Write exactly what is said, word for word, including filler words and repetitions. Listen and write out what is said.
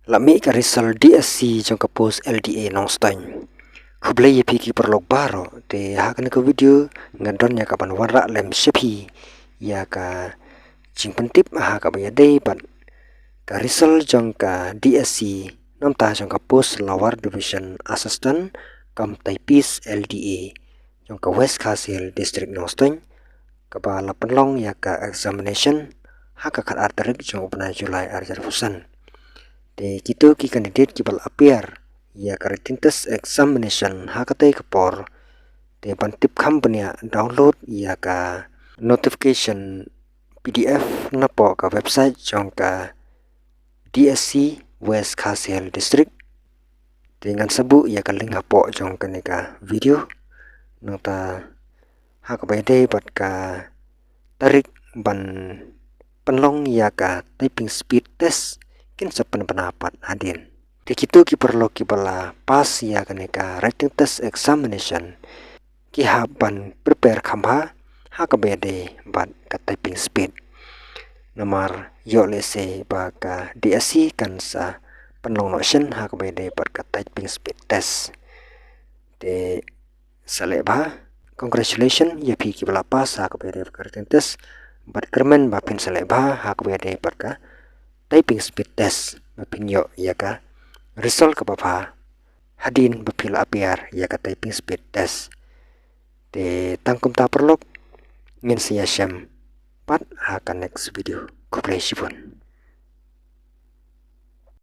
La mih ka result D S C jong ka post L D A Nongstoiñ. Khublei ïa phi ki paralok baroh, te ha kane ka video ngan don ïa ka ban wanrah lem sha phi ïa ka jingpyntip ha kaba ïadei bad ka result jong ka D S C, namar jong ka post Lower Division Assistant cum Typist L D A jong ka West Khasi Hills District Nongstoiñ, kaba la pynlong ïa ka examination ha ka khatar tarik jong u bnai July ar hajar arphew san. Te kito ki candidate kiba la appear ïa ka written test examination ha katei ka por, te ban tip kham bniah, download ïa ka notification P D F napoh ka website jong ka D S C West Khasi Hills District. Te ngan sa buh ïa ka link hapoh jong kane ka video. Nangta ha kaba ïadei bad ka tarik ban pynlong ïa ka typing speed test, kin sa pynbna pat hadien. Te kito ki paralok kiba la pass ïa kane ka written test examination, ki hap ban prepare kham bha ha kaba ïadei bad ka typing speed. Namar ïoh lehse ba ka D S C kan sa pynlong noh shen ha kaba ïadei bad ka typing speed test. Te sa leh bha, congratulation ïa phi kiba la pass ha kaba ïadei bad ka written test. Bad kyrmen ba phin sa leh bha ha kaba ïadei bad ka typing speed test, ba phin ïoh ïa ka result kaba bha hadien ba phi la appear ïa ka typing speed test. Te tang kumta paralok, ngin sa ïashem pat ha ka next video. Khublei shibun.